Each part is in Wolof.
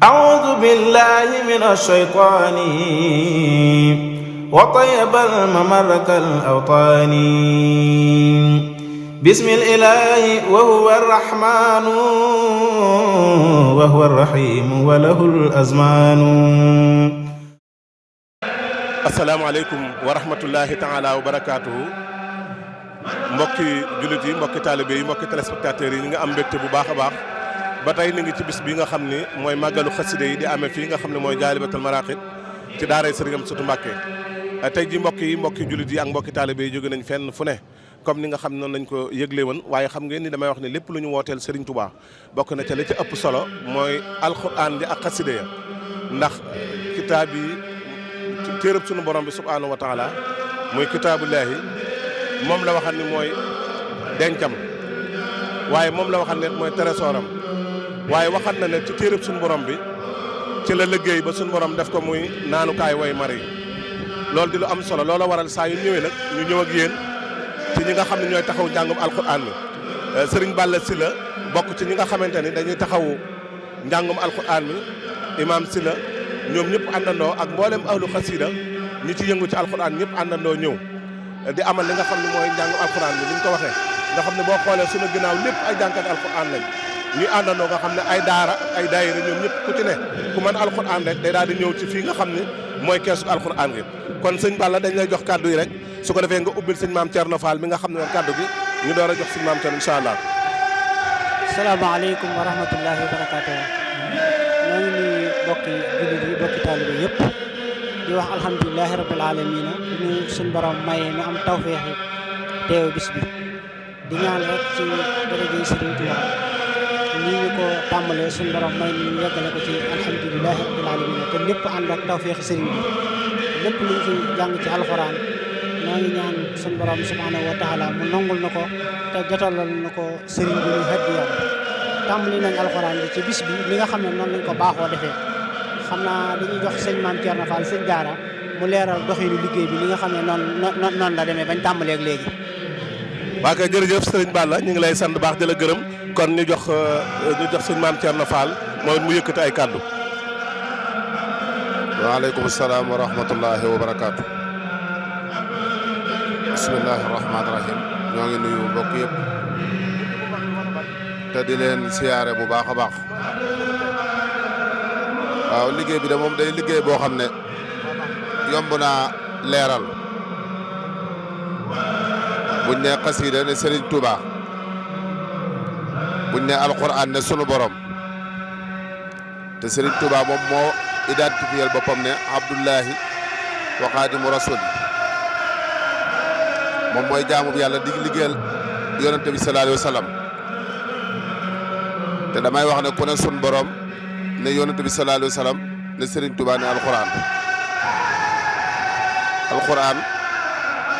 أعوذ بالله من الشيطان وطيب الممر كالأوطان بسم الإله وهو الرحمن وهو الرحيم وله الأزمان. asalaamaaleykum wa rahmatullahi taala wa barakaatuhu mbokki jullit yi mbokki taalibe yi mbokki téléspectateurs yi ñi nga am mbégte bu baax a baax ba tey ni ngi ci bis bi nga xam ni mooy màggalu xaside yi di amee fii nga xam ne mooy jaalibatul maraqib ci daaray Sëriñ Amsatu Mbàkke. tey ji mbokki jullit yi ak mbokki taalibe yi jóge nañ fenn fu ne comme ni nga xam ne noonu lañ ko yëgle woon waaye xam ngeen ni damay wax ne lépp lu ñu wooteel Sëriñ Tuubaa bokk na ca li ci ëpp solo mooy alxuraan di ak xaside ya ndax kitaab yi téereb sunu borom bi subhaanahu wa taala muy kitaabullaahi moom la waxal ni mooy dencam waaye moom la waxal ne mooy trésoram waaye waxal na ne ci téereb sunu borom bi ci la liggéey ba sunu borom def ko muy naanukaay way mari loolu di lu am solo loola waral saa yu ñëwee nag ñu ñëw ak yéen ci ñi nga xam ne ñooy taxaw njàngum alquran mi Serigne Balla Sylla bokk ci ñi nga xamante ni dañuy taxawu njàngum alquran mi Imam Sylla ñoom ñëpp àndandoo ak mboolem ahlu xasida ñi ci yëngu ci alquran ñëpp àndandoo ñëw di amal li nga xam ne mooy njàngum alquran bi ni ñu ko waxee nga xam ne boo xoolee suñu ginnaaw lépp ay jànkat alquran lañ ñuy àndandoo nga xam ne ay daara ay daayira ñoom ñëpp ku ci ne ku mën alquran rek day daal di ñëw ci fii nga xam ne mooy keesu alquran gi kon sëñ Balla dañ lay jox kàddu yi rek su ko defee nga ubbil sëñ Maam Thierno Fall mi nga xam ne woon kàddu gi ñu door a jox sëñ Maam Thierno incha allah. salaamaaleykum wa rahmatullahi wa barakaatuh. ñoo ngi nuyu bokki jullit yi bokki taalibe yëpp di wax alhamdulilahi rabbil alamina ñu suñ borom maye ñu am tawféexi teew bis bi di ñaan rek ci daraja Sëriñ Tuubaa nii ñu ko tàmbalee suñ borom may ñu yeggale ko ci alhamdulilahi rabbil alamina te lépp ànd ak tawféexi sëriñ bi lépp luñ fi jàng ci alxuraan ñoo ngi ñaan suñ borom subhanahu wa taala mu nangul na ko te jotalal na ko sëriñ bi ñu haddiyam tàmbali nañ alxuraan bi ci bis bi li nga xam ne noonu lañ ko baaxoo defee xam naa dañuy jox sëñ Maam Thierno Fall sëñ Daara mu leeral doxinu liggéey bi li nga xam ne noonu la demee bañ tàmbalee ak léegi. waa kay jërëjëf sëriñ Balla ñu ngi lay sant baax di la gërëm kon ñu jox sëñ Maam Thierno Fall mooy mu yëkkati ay kàddu. waaleykum salaam wa rahmatullahi wa barakaatu. bismillahi rahmaani rahim ñoo ngi nuyu mbokk yëpp. te di leen siyaare bu baax a baax waaw liggéey bi de moom day liggéey boo xam ne yomb naa leeral buñ ne xasiida ne Serigne Touba buñ ne alquran ne sunu borom te Serigne Touba moom moo identifié boppam ne Abdullahi wa Xaadimu Rasul moom mooy jaamu bi yàlla di liggéeyal yonente bi sallallahu alayhi wa sallam te damay wax ne ku ne sun borom ne yonent bi sallallahu alayhi wa sallam ne Serigne Touba ne alxuraan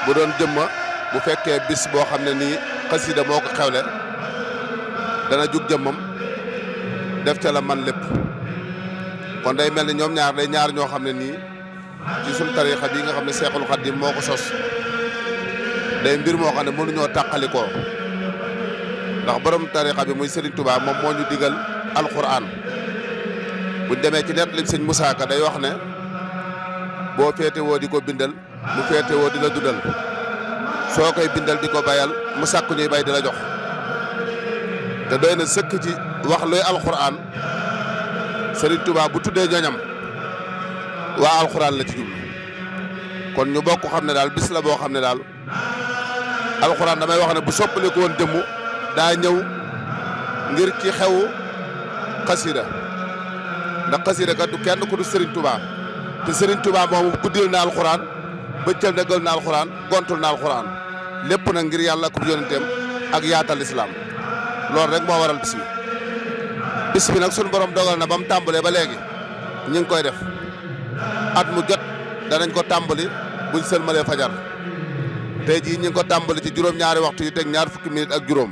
bu doon jëmma bu fekkee bis boo xam ne nii xasida moo ko xewle dana jug jëmmam def ca la man lépp kon day mel ni ñoom ñaar day ñaar ñoo xam ne nii ci suñ tariixa bi nga xam ne Seexul Xadiim moo ko sos day mbir moo xam ne mënuñoo tàqalikoo ndax borom tarixa bi muy Serigne Touba moom moo ñu digal alquran buñ demee ci net lim sëñ Moussa Ka day wax ne boo féete woo di ko bindal mu féete woo di la dundal soo koy bindal di ko bayal mu sàkku ñuy bay di la jox te doy na sëkk ci wax luy alquran Serigne Touba bu tuddee ñoñam waa alquran la ci jublu kon ñu bokk xam ne daal bis la boo xam ne daal alquran damay wax ne bu soppali ko woon jëmmu daa ñëw ngir ci xewu xasida ndax xasida kat du kenn ku du Serigne Touba te Serigne Touba moom guddil na alxuraan bëccël dëggal na alxuraan gontul na alxuraan lépp nag ngir yàlla ak yonenteem ak yaatal islam loolu rek moo waral bis bi nag sunu borom dogal na ba mu tàmbalee ba léegi ñu ngi koy def at mu jot danañ ko tàmbali buñ sëlmalee fajar tey jii ñu ngi ko tàmbali ci juróom-ñaari waxtu yi teg ñaar fukki minutes ak juróom.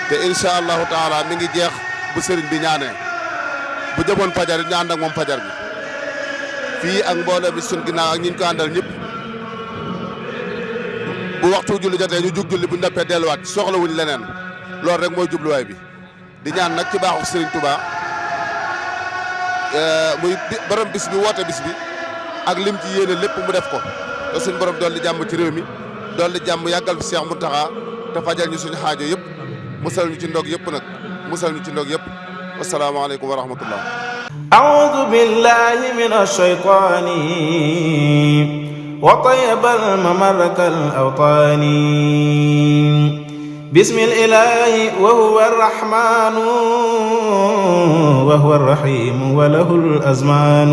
te incha allahu taala mi ngi jeex bu sëriñ bi ñaanee bu jëmoon fajar ñu ànd ak moom fajar bi fii ak mbooloo bi suñ ginnaaw ak ñi ñu ko àndal ñëpp bu waxtu julli jotee ñu jug julli bu ndeppee delluwaat soxla wuñ leneen loolu rek mooy jubluwaay bi di ñaan nag ci baaxu Serigne Touba muy borom bis bi woote bis bi ak lim ci yéene lépp mu def ko te suñ borom dolli jàmm ci réew mi dolli jàmm yàggal fi Cheikh Mountakha te fajal ñu suñu xaajo yëpp musal ñu ci ndog yëpp nag musal ñu ci ndog yëpp asalaamaaleykum wa rahmatullah. أعوذ بالله من الشيطان وطيب الممر كالأوطان بسم الإله وهو الرحمن وهو الرحيم وله الأزمان